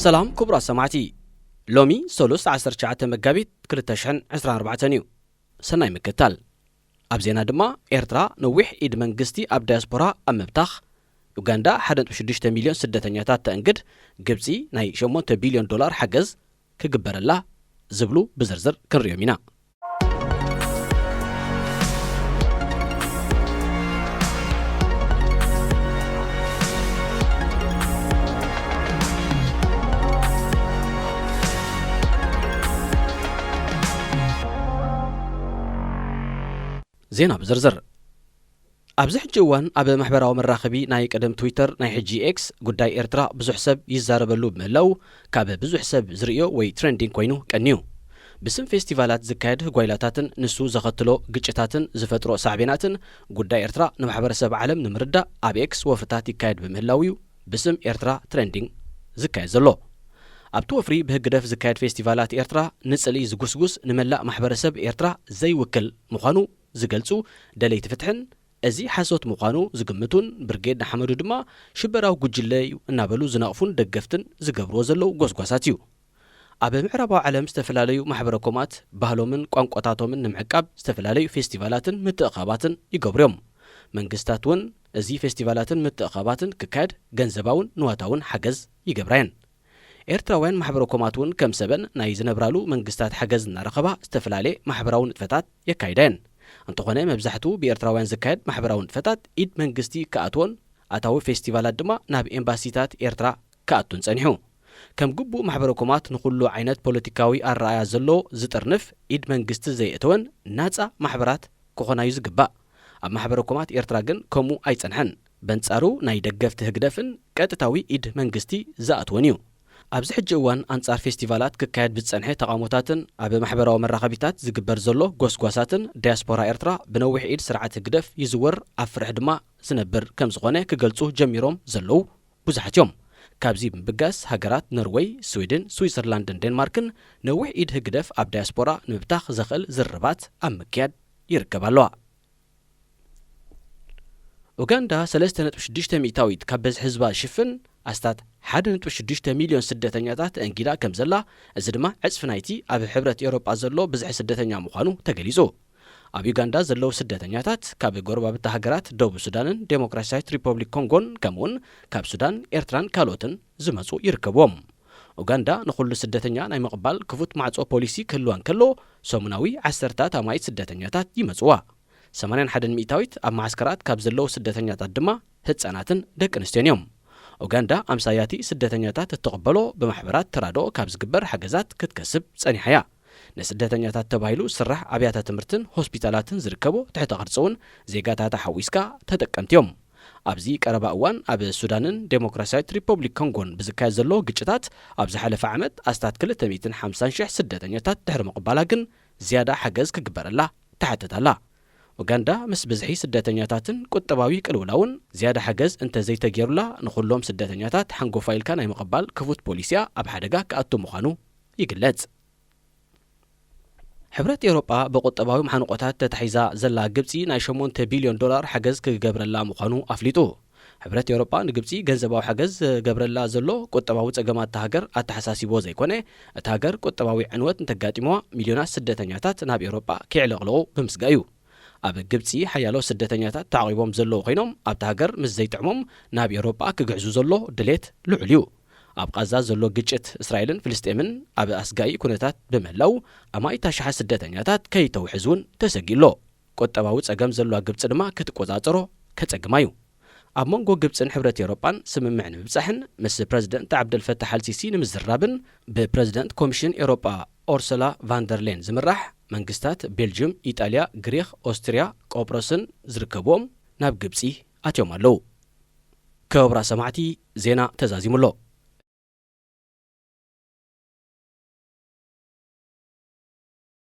ሰላም ክቡራት ሰማዕቲ፣ ሎሚ ሰሉስ ዓሰርተ ትሽዓተ መጋቢት ክልተ ሽሕን ዕስራን ኣርባዕተን እዩ። ሰናይ ምክትታል። ኣብ ዜና ድማ፣ ኤርትራ ነዊሕ ኢድ መንግስቲ ኣብ ዳያስፖራ ኣብ ምብታኽ፣ ኡጋንዳ ሓደ ነጥቢ ሽዱሽተ ሚልዮን ስደተኛታት ተእንግድ፣ ግብጺ ናይ ሸሞንተ ቢልዮን ዶላር ሓገዝ ክግበረላ ዝብሉ ብዝርዝር ክንሪኦም ኢና። ዜና ብዝርዝር። ኣብዚ ሕጂ እዋን ኣብ ማሕበራዊ መራኸቢ ናይ ቀደም ትዊተር፣ ናይ ሕጂ ኤክስ፣ ጉዳይ ኤርትራ ብዙሕ ሰብ ይዛረበሉ ብምህላው፣ ካብ ብዙሕ ሰብ ዝርእዮ ወይ ትሬንዲንግ ኮይኑ ቀንዩ። ብስም ፌስቲቫላት ዝካየድ ጓይላታትን ንሱ ዘኸትሎ ግጭታትን ዝፈጥሮ ሳዕቤናትን ጉዳይ ኤርትራ ንማሕበረሰብ ዓለም ንምርዳእ ኣብ ኤክስ ወፍርታት ይካየድ ብምህላው እዩ ብስም ኤርትራ ትሬንዲንግ ዝካየድ ዘሎ። ኣብቲ ወፍሪ ብህግደፍ ዝካየድ ፌስቲቫላት ኤርትራ ንጽልኢ ዝጉስጉስ ንመላእ ማሕበረሰብ ኤርትራ ዘይውክል ምዃኑ ዝገልጹ ደለይቲ ፍትሕን እዚ ሓሶት ምዃኑ ዝግምቱን ብርጌድ ንሓመዱ ድማ ሽበራዊ ጉጅለ እዩ እናበሉ ዝነቕፉን ደገፍትን ዝገብርዎ ዘለዉ ጎስጓሳት እዩ። ኣብ ምዕራባዊ ዓለም ዝተፈላለዩ ማሕበረ ኮማት ባህሎምን ቋንቋታቶምን ንምዕቃብ ዝተፈላለዩ ፌስቲቫላትን ምትእኻባትን ይገብሩ እዮም። መንግስታት እውን እዚ ፌስቲቫላትን ምትእኻባትን ክካየድ ገንዘባውን ንዋታውን ሓገዝ ይገብራ እየን። ኤርትራውያን ማሕበረ ኮማት እውን ከም ሰበን ናይ ዝነብራሉ መንግስታት ሓገዝ እናረኸባ ዝተፈላለየ ማሕበራዊ ንጥፈታት የካይዳ እየን። እንተኾነ መብዛሕትኡ ብኤርትራውያን ዝካየድ ማሕበራዊ ንጥፈታት ኢድ መንግስቲ ክኣትዎን ኣታዊ ፌስቲቫላት ድማ ናብ ኤምባሲታት ኤርትራ ክኣቱን ጸኒሑ። ከም ግቡእ ማሕበረ ኮማት ንኹሉ ዓይነት ፖለቲካዊ ኣረኣያ ዘሎ ዝጥርንፍ ኢድ መንግስቲ ዘየእተወን ናጻ ማሕበራት ክኾናዩ ዝግባእ። ኣብ ማሕበረ ኮማት ኤርትራ ግን ከምኡ ኣይጸንሐን። በንጻሩ ናይ ደገፍቲ ህግደፍን ቀጥታዊ ኢድ መንግስቲ ዝኣትወን እዩ። ኣብዚ ሕጂ እዋን ኣንጻር ፌስቲቫላት ክካየድ ብዝጸንሐ ተቓውሞታትን ኣብ ማሕበራዊ መራኸቢታት ዝግበር ዘሎ ጎስጓሳትን ዳያስፖራ ኤርትራ ብነዊሕ ኢድ ስርዓት ህግደፍ ይዝወር ኣብ ፍርሒ ድማ ዝነብር ከም ዝኾነ ክገልጹ ጀሚሮም ዘለዉ ብዙሓት እዮም። ካብዚ ብምብጋስ ሃገራት ኖርወይ፣ ስዊድን፣ ስዊዘርላንድን ዴንማርክን ነዊሕ ኢድ ህግደፍ ኣብ ዳያስፖራ ንምብታኽ ዘኽእል ዝርርባት ኣብ ምክያድ ይርከባ ኣለዋ። ኡጋንዳ ሰለስተ ነጥቢ ሽዱሽተ ሚእታዊት ካብ በዝሒ ህዝባ ዝሽፍን ኣስታት ሓደ ነጥቢ ሽዱሽተ ሚልዮን ስደተኛታት ተእንጊዳ ከም ዘላ፣ እዚ ድማ ዕጽፊ ናይቲ ኣብ ሕብረት ኤውሮጳ ዘሎ ብዝሒ ስደተኛ ምዃኑ ተገሊጹ። ኣብ ዩጋንዳ ዘለዉ ስደተኛታት ካብ ጎረባብቲ ሃገራት ደቡብ ሱዳንን ዴሞክራሲያዊት ሪፐብሊክ ኮንጎን ከምኡውን ካብ ሱዳን፣ ኤርትራን ካልኦትን ዝመጹ ይርከብዎም። ኡጋንዳ ንኹሉ ስደተኛ ናይ ምቕባል ክፉት ማዕጾ ፖሊሲ ክህልዋ እንከሎ፣ ሰሙናዊ ዓሰርታት ኣማኢት ስደተኛታት ይመጽዋ። ሰማንያን ሓደን ሚእታዊት ኣብ መዓስከራት ካብ ዘለዉ ስደተኛታት ድማ ህጻናትን ደቂ ኣንስትዮን እዮም። ኡጋንዳ ኣምሳያቲ ስደተኛታት እትቕበሎ ብማሕበራት ተራድኦ ካብ ዝግበር ሓገዛት ክትከስብ ጸኒሓ እያ። ንስደተኛታት ተባሂሉ ዝስራሕ ኣብያተ ትምህርትን ሆስፒታላትን ዝርከቦ ትሕተ ቅርጺ እውን ዜጋታታ ሓዊስካ ተጠቀምቲ እዮም። ኣብዚ ቀረባ እዋን ኣብ ሱዳንን ዴሞክራሲያዊት ሪፐብሊክ ኮንጎን ብዝካየድ ዘሎ ግጭታት ኣብ ዝሓለፈ ዓመት ኣስታት ክልተ ሚእትን ሓምሳን ሽሕ ስደተኛታት ድሕሪ ምቕባላ ግን ዝያዳ ሓገዝ ክግበረላ ትሓትት ኣላ። ኡጋንዳ ምስ ብዝሒ ስደተኛታትን ቁጠባዊ ቅልውላውን ዝያዳ ሓገዝ እንተዘይተገይሩላ ንኹሎም ስደተኛታት ሓንጎፋይ ኢልካ ናይ ምቕባል ክፉት ፖሊሲኣ ኣብ ሓደጋ ክኣቱ ምዃኑ ይግለጽ። ሕብረት ኤውሮጳ ብቁጠባዊ መሓንቆታት ተታሒዛ ዘላ ግብጺ ናይ ሸሞንተ ቢልዮን ዶላር ሓገዝ ክገብረላ ምዃኑ ኣፍሊጡ። ሕብረት ኤውሮጳ ንግብጺ ገንዘባዊ ሓገዝ ዝገብረላ ዘሎ ቁጠባዊ ጸገማት እታ ሃገር ኣተሓሳሲብዎ ዘይኮነ፣ እታ ሃገር ቁጠባዊ ዕንወት እንተጋጢምዋ ሚልዮናት ስደተኛታት ናብ ኤውሮጳ ክዕለቕለቑ ብምስጋእ እዩ። ኣብ ግብጺ ሓያሎ ስደተኛታት ተዓቒቦም ዘለዉ ኮይኖም ኣብታ ሃገር ምስ ዘይጥዕሞም ናብ ኤውሮጳ ክግዕዙ ዘሎ ድሌት ልዑል እዩ። ኣብ ቓዛ ዘሎ ግጭት እስራኤልን ፍልስጤምን ኣብ ኣስጋኢ ኩነታት ብምህላው ኣማኢት ኣሽሓት ስደተኛታት ከይተውሕዝ እውን ተሰጊኡ ኣሎ። ቁጠባዊ ጸገም ዘለዋ ግብጺ ድማ ክትቆጻጸሮ ከጸግማ እዩ። ኣብ መንጎ ግብጽን ሕብረት ኤውሮጳን ስምምዕ ንምብጻሕን ምስ ፕረዚደንት ዓብደልፈታሕ ኣልሲሲ ንምዝራብን ብፕረዚደንት ኮሚሽን ኤውሮጳ ኦርሰላ ቫንደርሌን ዝምራሕ መንግስታት ቤልጅም፣ ኢጣልያ፣ ግሪኽ፣ ኦስትርያ፣ ቆጵሮስን ዝርከብዎም ናብ ግብጺ ኣትዮም ኣለዉ። ክቡራ ሰማዕቲ፣ ዜና ተዛዚሙ ኣሎ።